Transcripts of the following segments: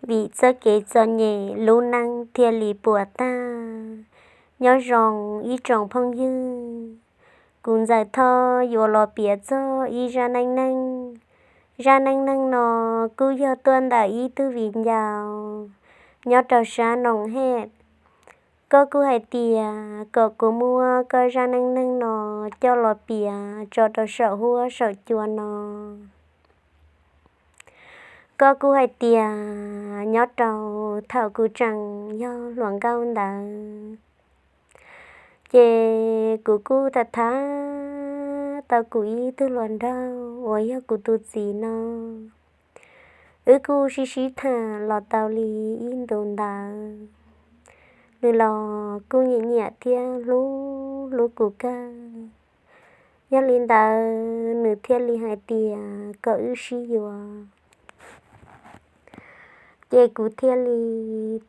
vim txoj kev txom nyem lub neej thiaj li puas tag. Nyob zoo ib tsoom phooj ywg, kuv Ntxawm Thoj yuav los piav txog ib zaj neej neeg. Zaj neej neeg no kuj yog tuaj ntawm ib tug viv ncaus nyob rau sab Noom Hej. Koj kuj hais tias kom kuv muab koj zaj neej neeg no coj los piav tso rau saum huab saum cua no. Koj kuj hais tias nyob rau thaum kuv tseem yog hluas nkauj ntawd, ces kuv kuj tham tham tau kuv ib tug hluas nraug uas yog kuv tus txiv no. Wb kuj sib sib tham los tau li ib ntus ntawd, nws los kuj nyiam nyiam thiab hlub hlub kuv kawg. Yog li ntawd nws thiaj li hais tias kom wb sib yuav. Ces kuv thiaj li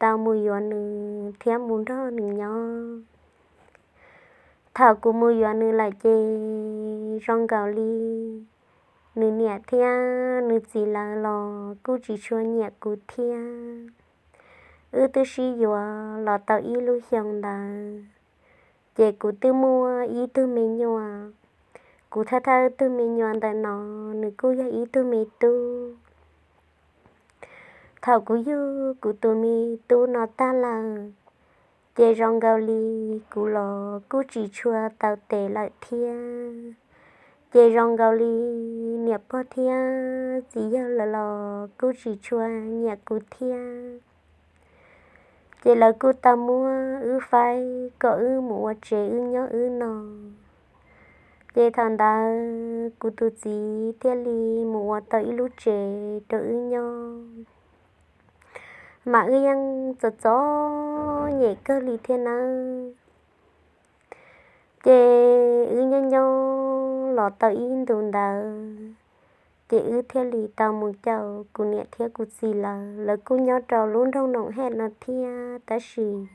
tau mus yuav nws thiab mus nrog nws nyob. Thaum kuv mus yuav nws lawm ces zoo nkaus li nws niam thiab nws txiv lawv los kuj tsis tshua nyiam kuv thiab. Wb twb sib yuav los tau ib lub xyoo ntawd, ces kuv twb muaj ib tug me nyuam. Kuv thawj thawj tug me nyuam ntawm no, nws kuj yog ib tug me tub. Thaum kuv yug kuv tus me tub no tag lawm, ces zoo nkaus li kuv los kuj tsis tshua tau tes lawm thiab. Ces zoo nkaus li niam pog thiab txiv yawg lawv los kuj tsis tshua nyiam kuv thiab. Ces lawv kuj tau muab wb faib kom wb mus ua tsev wb nyob wb no. Ces thaum ntawd kuv tus txiv thiaj li mus ua tau ib lub tsev rau wb nyob, mas wb yeej txom txom nyem kawg li thiab nawb. Ces wb nyob nyob los tau ib ntus ntawd, ces wb thiaj li tau mus caum kuv niam thiab kuv txiv lawv. Lawv kuj nyob rau lub nroog Noom Hej no thiab, tab sis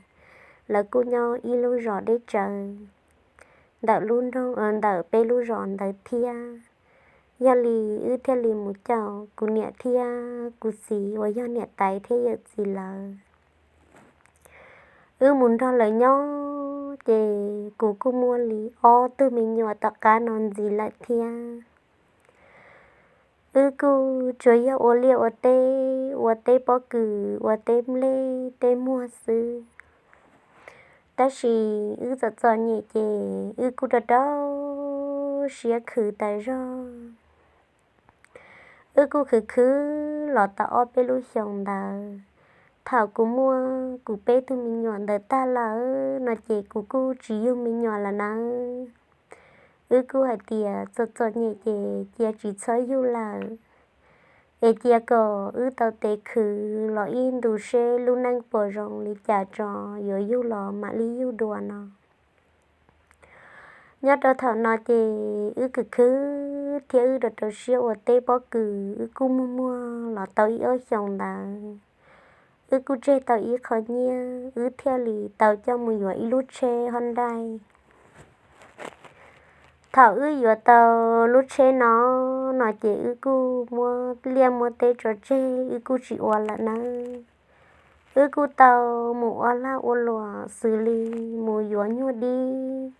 lawv kuj nyob ib lub zos deb tsawv ntawm lub nroog, ntawm peb lub zos ntawd thiab. Yog li wb thiaj li mus caum kuv niam thiab kuv txiv uas yog niam tais thiab yawm txiv lawv. Wb mus nrog lawv nyob ces kuv kuj muaj li ob tug me nyuam tom qab no ntxiv lawm thiab. Wb kuj tsuas yog ua liaj ua teb, ua teb pob kws, ua teb nplej teb muag xwb. Tab sis wb txom txom nyem ces wb kuj rau rau siab khwv tas zog. Wb kuj khwv khwv los tau ob peb lub xyoos ntawd. Thaum kuv muaj kuv peb tug me nyuam ntawd tag lawm no ces kuv kuj tsis yug me nyuam lawm nawb. Wb kuj hais tias txom txom nyem ces cia tsis txhob yug lawm, es cia kom wb tau tes khwv los ib ntus seb lub neej puas zoo li cas tso, yuav yug los mam li yug dua no. Nyob rau thaum no ces wb khwv khwv thiab wb rau rau siab ua teb pob kws, wb kuj muag muag los tau ib ob xyoos ntawd. Wb kuj tseg tau ib qho nyiaj, wb thiaj li tau coj mus yuav ib lub tsheb Honda. Thaum wb yuav tau lub tsheb no, no ces wb kuj muab liaj muab teb tso tseg, wb kuj tsis ua lawm nawb. Wb kuj tau mus ua lag ua luam xws li mus yuav nyuag dib,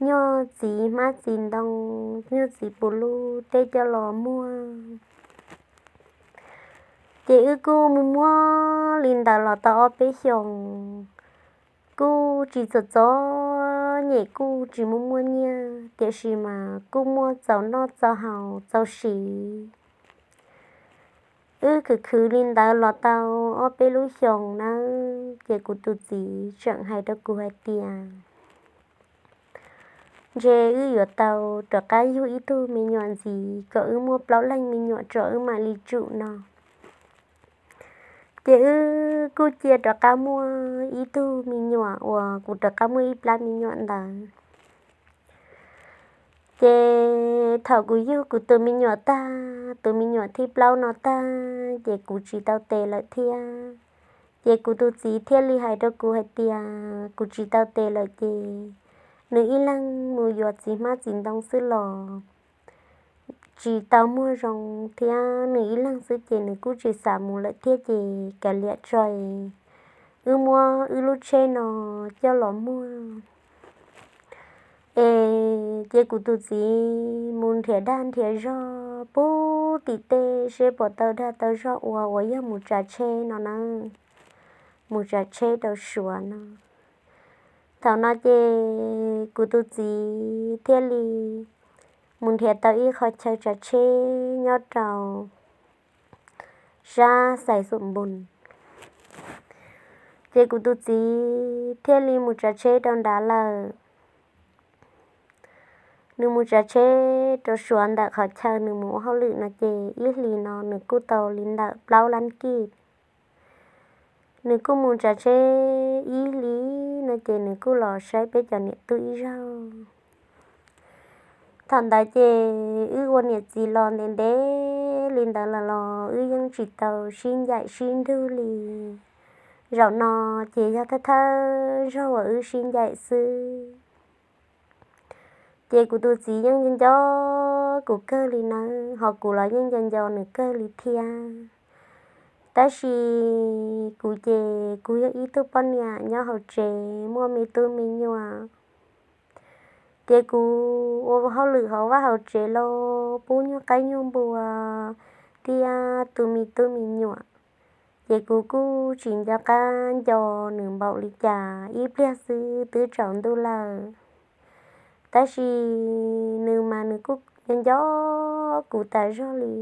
nyuag txiv hmab txiv ntoo, nyuag txiv puv lub tej coj los muag. Ces wb kuj mus muag li ntawd los tau ob peb xyoos, kuj tsis txom txom nyem, kuj tsis muaj muaj nyiaj, tiam sis mas kuj muaj txaus noj txaus haus txaus siv. Wb khwv khwv li ntawd los tau ob peb lub xyoos nawb, ces kuv tus txiv tseem hais rau kuv hais tias, ntshe wb yuav tau rov qab yug ib tug me nyuam ntxiv kom wb muaj plaub leeg me nyuam tso wb mam li tsum no. Ces wb kuj cia rov qab muaj ib tug me nyuam uas kuv rov qab muaj ib plab me nyuam ntawd. Ces thaum kuv yug kuv tus me nyuam tag, tus me nyuam thib plaub no tag, ces kuv tsis tau tes lawm thiab. Ces kuv tus txiv thiaj li hais rau kuv hais tias kuv tsis tau tes lawm ces nws ib leeg mus yuav txiv hmab txiv ntoo xwb los tsis tau muag zoo thiab nws ib leeg xwb ces nws kuj tsis xav mus lawm thiab ces kav liam tso, wb muab wb lub tsheb no coj los muag. Es ces kuv tus txiv mus nrhiav dag nrhiav zog pub tim tej seb puas tau dag tau zog ua uas yog mus tsav tsheb no na, mus tsav tsheb rau Suav no. Thaum no ces kuv tus txiv thiaj li mus nrhiav tau ib qho chaw tsav tsheb nyob rau sab Xais Xum Npus. Ces kuv tus txiv thiaj li mus tsav tsheb rau nrad lawm. Nws mus tsav tsheb rau Suav ntawm qhov chaw nws mus ua hauj lwm no ces ib hlis no nws kuj tau li ntawm plaub lab kij. Nws kuj mus tsav tsheb ib hlis no ces nws kuj los saib peb cov niam tub ib zaug. Thaum ntawd ces wb ua niam txiv los ntev ntev li ntawd los los wb yeej tsis tau sib ncaim sib nrug li. Zaum no ces yog thawj thawj zaug uas wb sib ncaim xwb. Ces kuv tus txiv yeej nco nco kuv kawg li nawb, ho kuv los yeej nco nco nws kawg li thiab. Tab sis kuv ces kuv yog ib tug poj niam nyob hauv tsev muaj me tub me nyuam. Ces kuv ua hauj lwm hauv vaj hauv tsev los pub nyuag qaib nyuag npua thiab tu me tub me nyuam. Ces kuv kuj tsis nco qab nco nws npaum li cas, ib pliag xwb twb tsaus ntuj lawm. Tab sis nws mas nws kuj nco nco kuv tas zog li.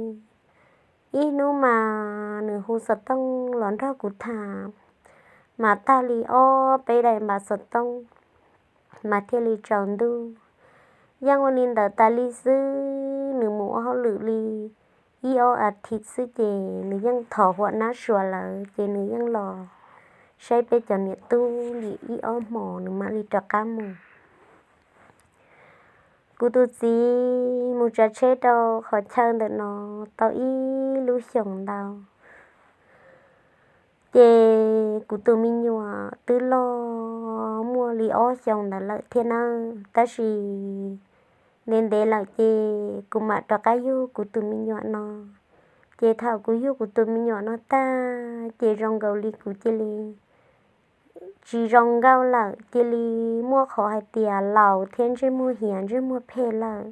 Ib hnub mas nws hu xov tooj los nrog kuv tham, mas tag li ob peb daim npav xov tooj mas thiaj li tsaus ntuj. Yeej ua li ntawd tas li xwb, nws mus ua hauj lwm li ib ob as thiv xwb ces nws yeej thov huam nab suav lawm ces nws yeej los saib peb cov niam tub li ib ob hmos nws mam li rov qab mus. Kuv tus txiv mus tsav tsheb rau qhov chaw ntawm no tau ib lub xyoos ntau, ces kuv tus me nyuam twb loj muaj li ob xyoos ntawd lawm thiab nawb, tab sis ntev ntev lawm ces kuv mam rov qab yug kuv tus me nyuam no. Ces thaum kuv yug kuv tus me nyuam no tag ces zoo nkaus li kuv cia li tsis zoo nkauj lawm, cia li muaj qhov hais tias laus thiab ntsej muag hiav ntsej muag phem lawm.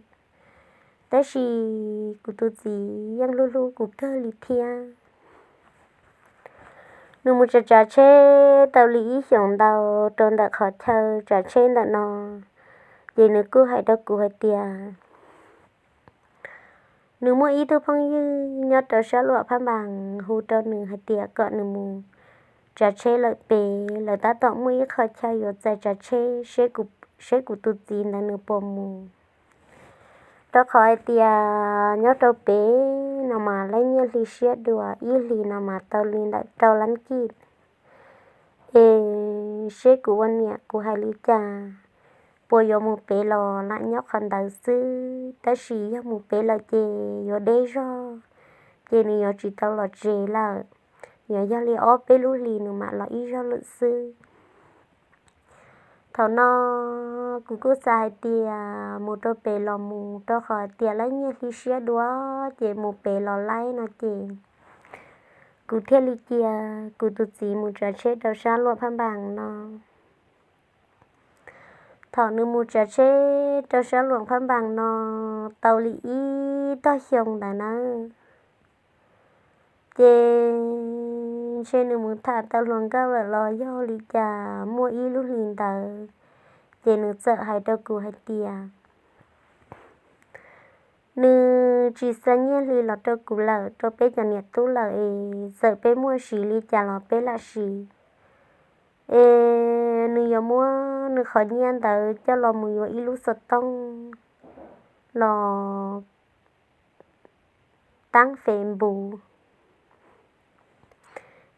Tab sis kuv tus txiv yeej hlub hlub kuv kawg li thiab. Nws mus tsav tsav tsheb tau li ib xyoos ntau rau ntawm qhov chaw tsav tsheb ntawm no, ces nws kuj hais rau kuv hais tias, nws muaj ib tug phooj ywg nyob rau sab Luam Phab Npas hu rau nws hais tias kom nws mus tsav tsheb lawm pem, lawv tab tom muaj ib qho chaw yuav txais tsav tsheb, seb kuv tus txiv ntawd nws puas mus. Rau qhov hais tias nyob rau pem no mas lab nyiaj hli siab dua, ib hlis no mas tau li ntawm rau lab kij. Es seb kuv ua niam kuv hais li cas, puas yuav mus pem los lam nyob qhov ntawd xwb, tab sis yog mus pem lawm ces yuav deb zog, ces nws yuav tsis tau los tsev lawm, yuav yog li ob peb lub hlis nws mam los ib zaug lawm xwb. Thaum no kuv kuj xav hais tias mus rau pem los mus, rau qhov hais tias lab nyiaj hli siab dua, ces mus pem los laib no ces kuv thiaj li cia kuv tus txiv mus tsav tsheb rau sab Luam Phab Npas no. Thaum nws mus tsav tsheb rau sab Luam Phab Npas no tau li ib tog xyoo ntawd nawb, ces ntshe nws mus tham tau hluas nkauj lawm los yog li cas, muaj ib lub hlis ntawd ces nws txawm hais rau kuv hais tias nws tsis xa nyiaj hli los rau kuv lawm, rau peb cov niam tub lawm es txawm peb muaj siv li cas los peb lam siv. Es nws yuav muab nws qhov nyiaj ntawd coj los mus yuav ib lub xov tooj los taab Facebook,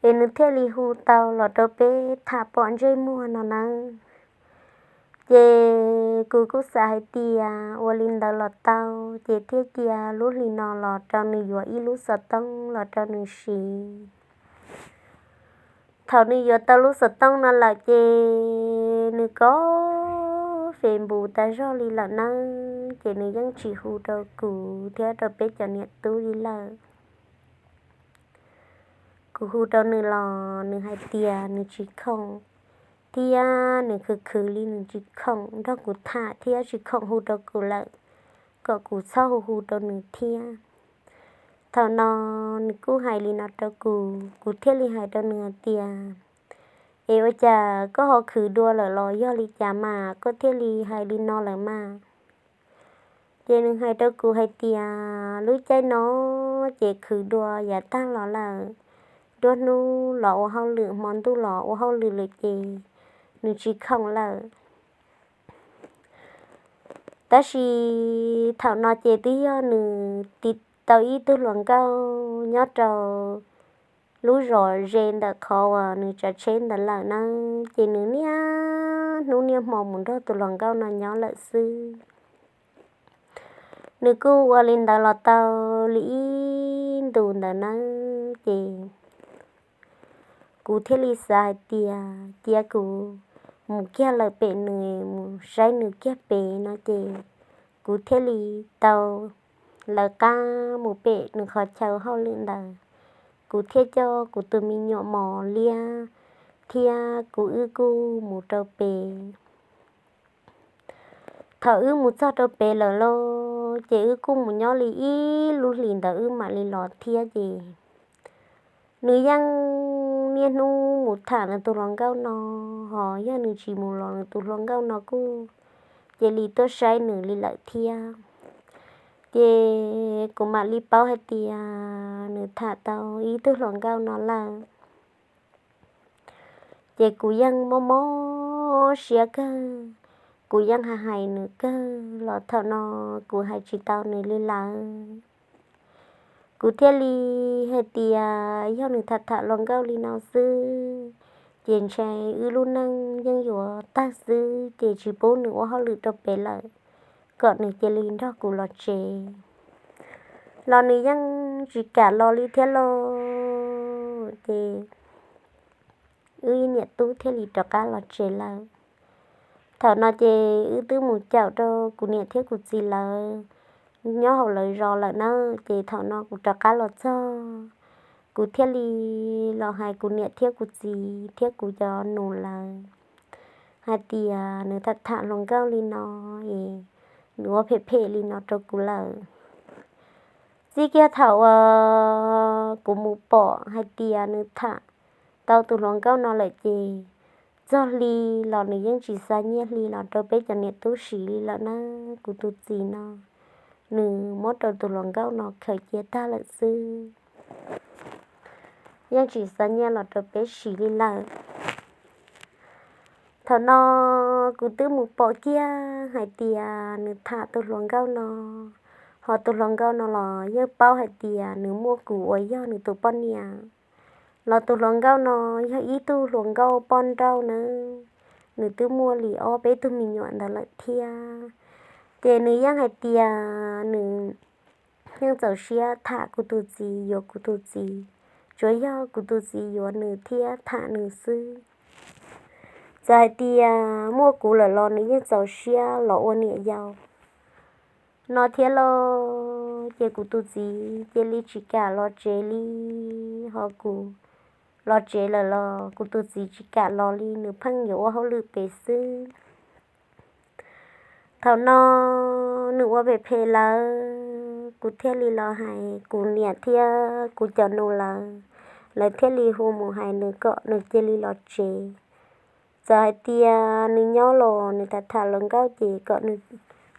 es nws thiaj li hu tau los rau peb tham pom ntsej muag no nawb. Ces kuv kuj xav hais tias ua li ntawd los tau, ces thiaj cia lub hli no los rau nws yuav ib lub xov tooj los rau nws siv. Thaum nws yuav tau lub xov tooj no lawm ces nws kov Facebook tas zog li lawm nawb, ces nws yeej tsis hu rau kuv thiab rau peb cov niam tub li lawm. Kuv hu rau nws los nws hais tias nws tsis khoom, thiab nws khwv khwv li nws tsis khoom nrog kuv tham thiab tsis khoom hu rau kuv lawm, kom kuv txhob hu hu rau nws thiab. Thaum no nws kuj hais li no rau kuv, kuv thiaj li hais rau nws hais tias, es ua cas koj ho khwv dua lawm los yog li cas mas koj thiaj li hais li no lawm mas? Ces nws hais rau kuv hais tias lub caij no ces khwv dua yav tag los lawm, nruab hnub los ua hauj lwm hmo ntuj los ua hauj lwm lawm ces nws tsis khoom lawm. Tab sis thaum no ces twb yog nws tiv tau ib tug hluas nkauj nyob rau lub zos ze ntawm qhov uas nws tsav tsheb ntawd lawm na, ces nws niaj hnub niaj hmo mus nrog tus hluas nkauj no nyob lawm xwb. Nws kuj ua li ntawd los tau li ib ntus ntawd nawb, ces kuv thiaj li xav hais tias cia kuv mus kiag lawm pem nws, mus saib nws kiag pem no ces kuv thiaj li tau lawv qab mus pem nws qhov chaw hauj lwm ntawd. Kuv thiaj coj kuv tus me nyuam mos liab thiab kuv wb kuj mus rau pem. Thaum wb mus txog rau pem lawm lauj, ces wb kuj mus nyob li ib lub hlis ntawd wb mam li los thiab ces nws yeej niaj hnub mus tham nws tus hluas nkauj no, ho yog nws tsis mus los nws tus hluas nkauj no kuj cia li tuaj saib nws li lawm thiab. Ces kuv mam li paub hais tias nws tham tau ib tug hluas nkauj no lawm. Ces kuv yeej mob mob siab kawg, kuv yeej hais hais nws kawg los thaum no kuv hais tsis tau nws li lawm. Kuv thiaj li hais tias yog nws tham tham hluas nkauj li no xwb, ces ntshe wb lub neej yeej yuav tag xwb, ces tsis pub nws ua hauj lwm rau pem lawm, kom nws cia li nrog kuv los tsev. Los nws yeej tsis kam los li thiab lauj, ces wb niam tub thiaj li rov qab los tsev lawm. Thaum no ces wb twb mus caum rau kuv niam thiab kuv txiv lawv nyob hauv lawv zos lawm na, ces thaum no kuv rov qab los txog, kuv thiaj li los hais kuv niam thiab kuv txiv thiab kuv cov nus lawv hais tias nws tham tham hluas nkauj li no es nws ua phem phem li no rau kuv lawm. Txij kiag thaum uas kuv mus pom hais tias nws tham tau tus hluas nkauj no lawm ces txog hli los nws yeej tsis xa nyiaj hli los rau peb cov niam tub siv li lawm na. Kuv tus txiv no nws muab rau tus hluas nkauj no khaws cia tag lawm xwb, yeej tsis xa nyiaj los rau peb siv li lawm. Thaum no kuv twb mus pom kiag hais tias nws tham tus hluas nkauj no, ho tus hluas nkauj no los yeej paub hais tias nws muaj kuv uas yog nws tus poj niam, los tus hluas nkauj no yog ib tug hluas nkauj poj nrauj nawb, nws twb muaj li ob peb tug me nyuam ntawd lawm thiab. Ces nws yeej hais tias nws yeej txaus siab tham kuv tus txiv, yuav kuv tus txiv, tsuas yog kuv tus txiv yuav nws thiab tham nws xwb. Txawm hais tias muaj kuv lawm los nws yeej txaus siab los ua niam yau no thiab lauj. Ces kuv tus txiv cia li tsis kam los tsev li, ho kuv los tsev lawm los kuv tus txiv tsis kam los li, nws pheej yuav ua hauj lwm pem xwb. Thaum no nws ua phem phem lawm, kuv thiaj li los hais kuv niam thiab kuv cov nus lawv, lawv thiaj li hu mus hais nws kom nws cia li los tsev. Txawm hais tias nws nyob los nws tham tham hluas nkauj ces kom nws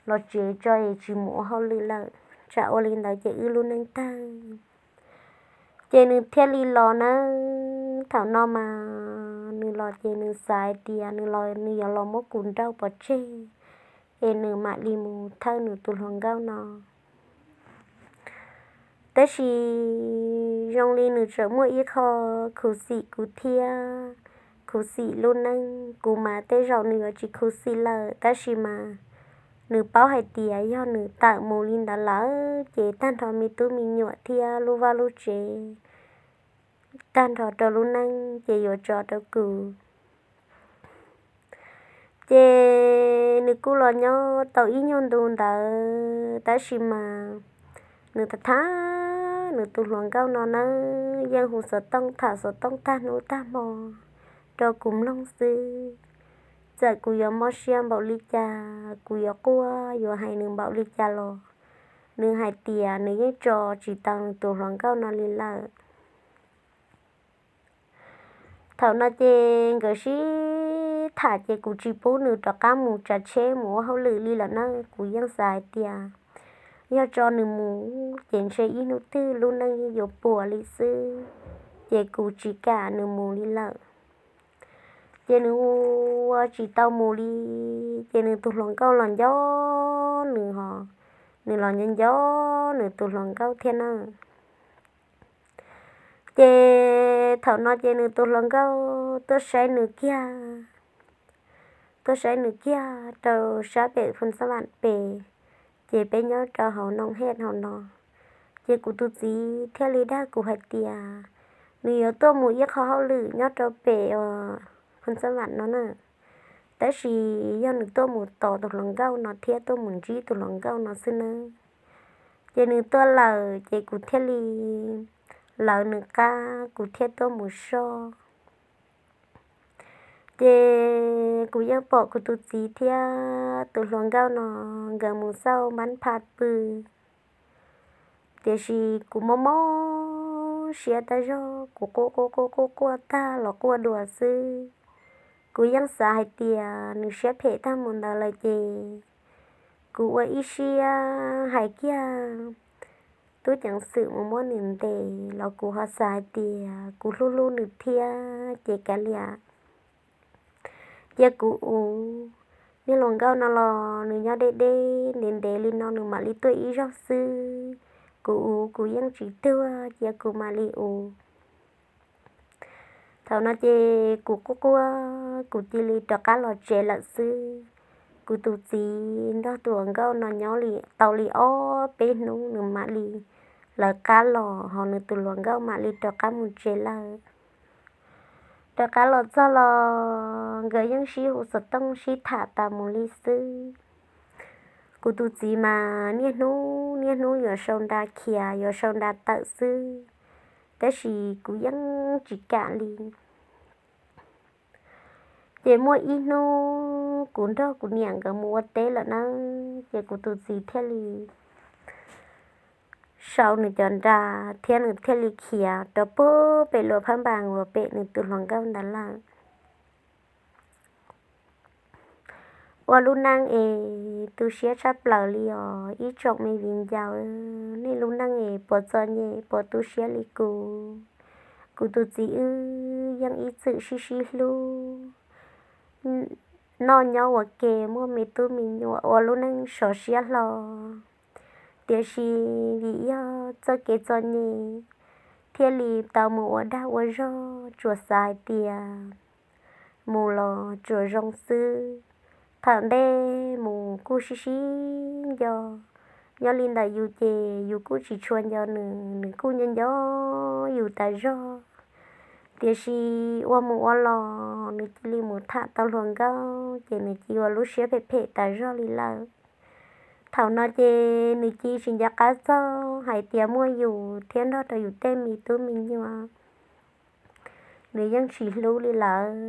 los tsev tso es tsis mus ua hauj lwm lawm, tsam ua li ntawd ces wb lub neej tag. Ces nws thiaj li los nawb. Thaum no mas nws los ces nws xav hais tias nws los nws yuav los muab kuv nrauj pov tseg, es nws mam li mus thawj nws tus hluas nkauj no. Tab sis zoo li nws tseem muaj ib qho khuv xim kuv thiab, khuv xim lub neej. Kuv mas tej zaum nws yuav tsis khuv xim lawm, tab sis mas nws paub hais tias yog nws tawm mus li ntawd lawm ces tag nrho me tub me nyuam thiab lub vaj lub tsev, tag nrho rau lub neej ces yuav tso rau kuv. Ces nws kuj los nyob tau ib nyuag ntu ntawd tab sis mas nws tham tham nws tus hluas nkauj no nawb yeej hu xov tooj tham xov tooj tag hnub tag hmo rau kuv mloog xwb. Txawm kuv yuav mob siab npaum li cas, kuv yuav quaj yuav hais nws npaum li cas los nws hais tias nws yeej tso tsis tau nws tus hluas nkauj no li lawm. Thaum no ces nkawd sib tham ces kuv tsis pub nws rov qab mus tsav tsheb mus ua hauj lwm li lawm na. Kuv yeej xav hais tias yog tso nws mus ces ntshe ib hnub twg lub neej yuav puas li xwb, ces kuv tsis kam nws mus li lawm. Ces nws ua tsis tau mus li, ces nws tus hluas nkauj los nco nws hos, nws los nco nco nws tus hluas nkauj thiab na. Ces thaum no ces nws tus hluas nkauj tuaj saib nws kiag, tuaj saib nws kiag rau sab pem Phoos Xab Vam pem, ces peb nyob rau hauv Noom Hej hauv no. Ces kuv tus txiv thiaj li dag kuv hais tias nws yuav tuaj mus ib qho hauj lwm nyob rau pem Phoos Xab Vam no na, tab sis yog nws tuaj mus tos tus hluas nkauj no thiab tuaj mus ntsib tus hluas nkauj no xwb nawb. Ces nws tuaj lawm ces kuv thiaj li lawv nws qab kuv thiaj tuaj mus soj. Ces kuv yeej pom kuv tus txiv thiab tus hluas nkauj no nkawd mus xauj npab pha pw, tiam sis kuv mob mob siab tas zog, kuv quaj quaj quaj quaj quaj tag los quaj dua xwb. Kuv yeej xav hais tias nws siab phem tag mus ntawd lawm ces kuv ua ib siab hais kiag tub ceev xwm mus muab nws ntes los kuv ho xav hais tias kuv hlub hlub nws thiab ces kav liam cia kuv ua. Niag hluas nkauj no los nws nyob deb deb ntev ntev li no nws mam li tuaj ib zaug xwb. Kuv ua kuv yeej tsis tuag cia kuv mam li ua. Thaum no ces kuv quaj quaj kuv cia li rov qab los tsev lawm xwb. Kuv tus txiv nrog tus hluas nkauj no nyob li tau li ob peb hnub nws mam li lawv qab los ho nws tus hluas nkauj mam li rov qab mus tsev lawm. Rov qab los txog los nkawd yeej sib hu xov tooj sib tham tas mus li xwb. Kuv tus txiv mas niaj hnub niaj hnub yuav sau nra khiav yuav sau nra tawm xwb, tab sis kuv yeej tsis kam li. Ces muaj ib hnub kuv nrog kuv niam nkawd mus ua teb lawm nawb, ces kuv tus txiv thiaj li sau nws cov nra thiab nws thiaj li khiav rau puag pem luas phab npas uas pem nws tus hluas nkauj ntawd lawm. Ua lub neej es tu siab tshaj plaws li os ib tsoom me viv ncaus, nej lub neej es puas txom nyem puas tu siab li kuv. Kuv tus txiv wb yeej ib txwm sib sib hlub, noj nyob ua ke muaj me tub me nyuam ua lub neej sov siab hlo. Tiam sis vim yog txoj kev txom nyem thiaj li tau mus ua dag ua zog, tsuas xav hais tias mus los tsuas zoo xwb. Thaum ntej mus kuj sib sib nco, nyob li ntawm yus ces yus kuj tsis tshua nco nws, nws kuj nco nco yus tas zog. Tiam sis ua mus ua los nws cia li mus tham tau hluas nkauj ces nws cia li ua lub siab phem phem tas zog li lawm. Thaum no ces nws cia li tsis nco qab txog hais tias muaj yus thiab nrog rau yus tej me tub me nyuam, nws yeej tsis hlub li lawm.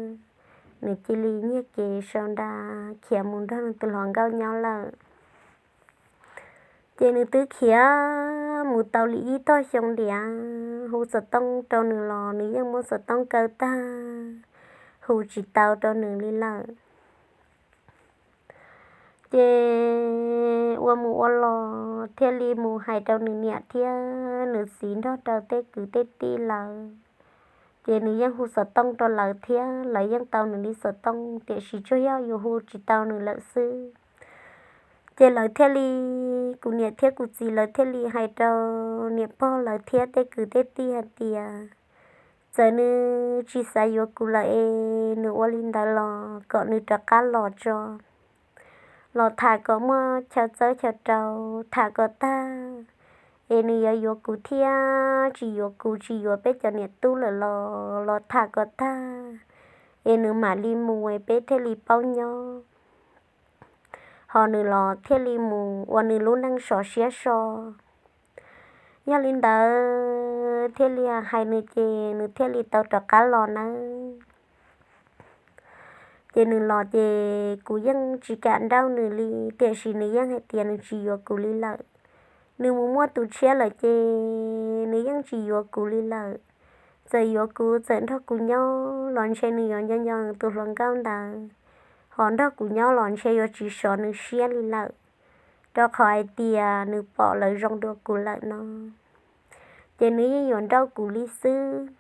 Nws cia li nyiag kev sau nra khiav mus nrog nws tus hluas nkauj nyob lawm. Ces nws twb khiav mus tau li ib tog xyoo ntiav, hu xov tooj rau nws los nws yeej muab xov tooj kaw tag, hu tsis tau rau nws li lawm. Ces ua mus ua los thiaj li mus hais rau nws niam thiab nws txiv nrog rau tej kwv tej tij lawv. Ces nws yeej hu xov tooj rau lawv thiab lawv yeej tau nws li xov tooj, tiam sis tsuas yog yus hu tsis tau nws lawm xwb. Ces lawv thiaj li, kuv niam thiab kuv txiv lawv thiaj li hais rau niam pog lawv thiab tej kwv tej tij hais tias txawm nws tsis xav yuav kuv lawm es nws ua li ntawd los kom nws rov qab los tso, los tham kom muaj chaw txawb chaw rau, tham kom tag es nws yuav yuav kuv thiab tsis yuav kuv tsis yuav peb cov niam tub lawm los los tham kom tag es nws mam li mus es peb thiaj li paub nyob. ho nws los thiaj li mus ua nws lub neej sov siab so. Yog li ntawd thiaj li hais nws ces nws thiaj li tau rov qab los nawb. Ces nws los ces kuv yeej tsis kam nrauj nws li, tiam sis nws yeej hais tias nws tsis yuav kuv li lawm. Nws mus muaj tus tshiab lawm ces nws yeej tsis yuav kuv li lawm. Txawm yuav kuv txawm nrog kuv nyob los ntshe nws yuav nco nco tus hluas nkauj ntawd, ho nrog kuv nyob los ntshe yuav tsis sov nws siab li lawm, rau qhov hais tias nws pom lawv zoo dua kuv lawm no. Ces nws yeej yuav nrauj kuv li xwb,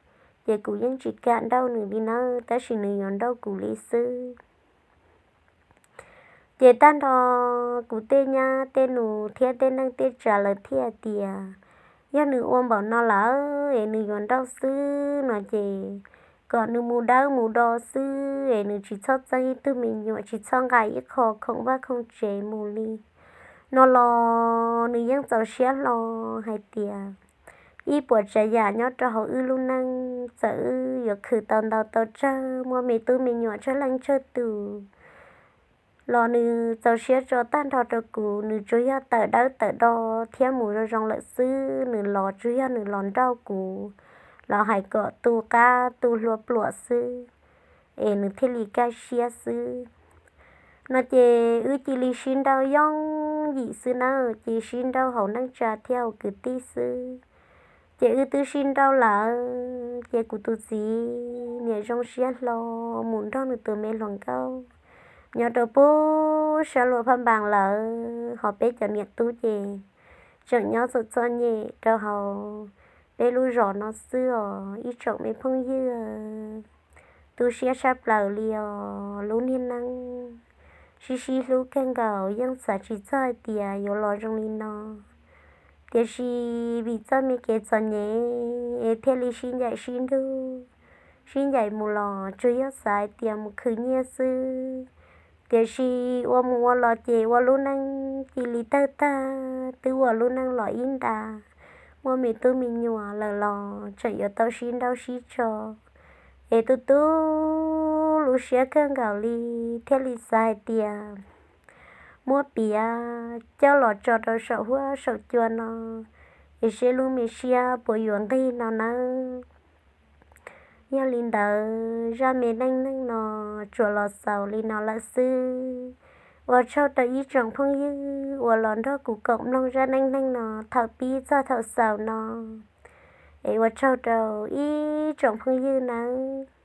ces kuv yeej tsis kam nrauj nws li nawb, tab sis nws yuav nrauj kuv li xwb. Ces tag nrho kuv tej nyab tej nus thiab tej neej tej tsav lawv thiaj tias, yog nws ua npaum no lawm es nws yuav nrauj xwb no ces kom nws mus dawb mus do xwb es nws tsis txhob txeeb ib tug me nyuam, tsis txhob nqa ib qho khoom vaj khoom tsev mus li no los nws yeej txaus siab hlo hais tias ib puas tsav yam nyob rau hauv wb lub neej, txawm wb yuav khwv tau ntau tau tsawg, muaj me tub me nyuam tsawg leej tsawg tus los nws txaus siab tso tag nrho rau kuv. Nws tsuas yog tawm dawb tawm do thiab mus zoo zoo lawm xwb, nws los tsuas yog nws los nrauj kuv, los hais kom tu qab tu hlua pluam xwb, es nws thiaj li kaj siab xwb no ces wb cia li sib nrauj yooj yim xwb nawb, ces sib nrauj hauv neej tsa thiab hauv kwv tij xwb. Ces wb twb sib nrauj lawm ces kuv tus txiv niam zoo siab hlo mus nrog nws tus me hluas nkauj nyob rau pem sab Luam Phaj Npas lawm, ho peb cov niam tub ces tseem nyob txom txom nyem rau hauv peb lub zos no xwb os ib tsoom me phooj ywg. Tu siab tshaj plaws li os, lub niag neej sib sib hlub kawg nkaus yeej xav tsis txog hais tias yuav los zoo li no. Tiam sis vim txoj me kev txom nyem es thiaj li sib ncaim sib nrug, sib ncaim mus los tsuas yog xav hais tias mus khwv nyiaj xwb. Tiam sis ua mus ua los ces ua lub neej cia li tawg tag, twb ua lub neej los ib nta, muaj me tub me nyuam lawm los tseem yuav tau sib nrauj sib tso, es tu tu lub siab kawg nkaus li, thiaj li xav hais tias muab piav coj los tso rau saum huab saum cua no, es seb lub me siab puas yuav nqig no nawb. Yog li ntawd zaj me neej neeg no tsuas los xaus li no lawm xwb. Ua tsaug rau ib tsoom phooj ywg uas los nrog kuv koom mloog zaj neej neeg no thaum pib txog thaum xaus no, es ua tsaug rau ib tsoom phooj ywg nawb.